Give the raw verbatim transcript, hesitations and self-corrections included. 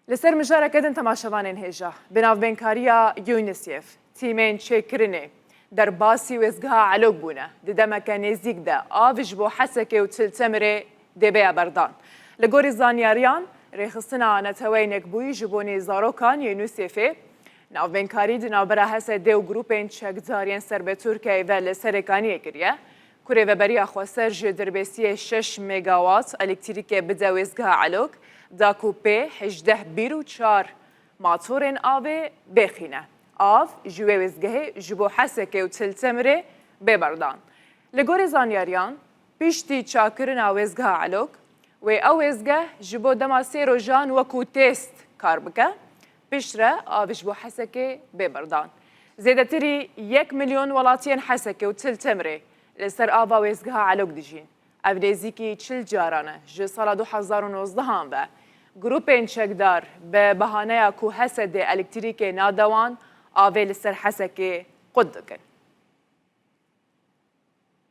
Li ser mijareke din temaşevanên hêja, bi navbênkariya UNICEF, tîmên çêkirinê derbasî wêzgeha Elok bûne. Di demeke nêzîk de av ji bo Hesekê û Til Temirê dê bêya berdan. Li gorî zanyariyan, rêxistina Neteweyên Yekbûyî ji bo nê zarokan yê UNICEFê, navbênkarî di navbera H S D û grûpên çekdar yên ser bi Tirkiyeyê ve li Serêkaniyê kiriye, ku rêveberiya xweser ji dirbêsiyê şeş megawat elektrîkê bide wêzgeha Elok, da ku pê hejdeh bîr û çar matorên avê bêxîne. Av ji wê wêzgehê ji bo Hesekê û Til Temirê bê berdan. Li gorî zanyariyan, piştî çakkirina wêzgeha Elok, wê ew wêzgeh ji bo dema sê rojan wekû têst kar bike, piştre av ji bo Hesekê bê berdan. Zêdetirî yek milyon welatiyên Hesekê û Til Temirê li ser ava wêzgeha Elok dijîn. Ev nêzîkî çil caran e ji sala du hezar û nozdehan ve grûpên çekdar bi behaneya ku H S D elektrîkê nade wan, avê li ser Hesekê qut dikin.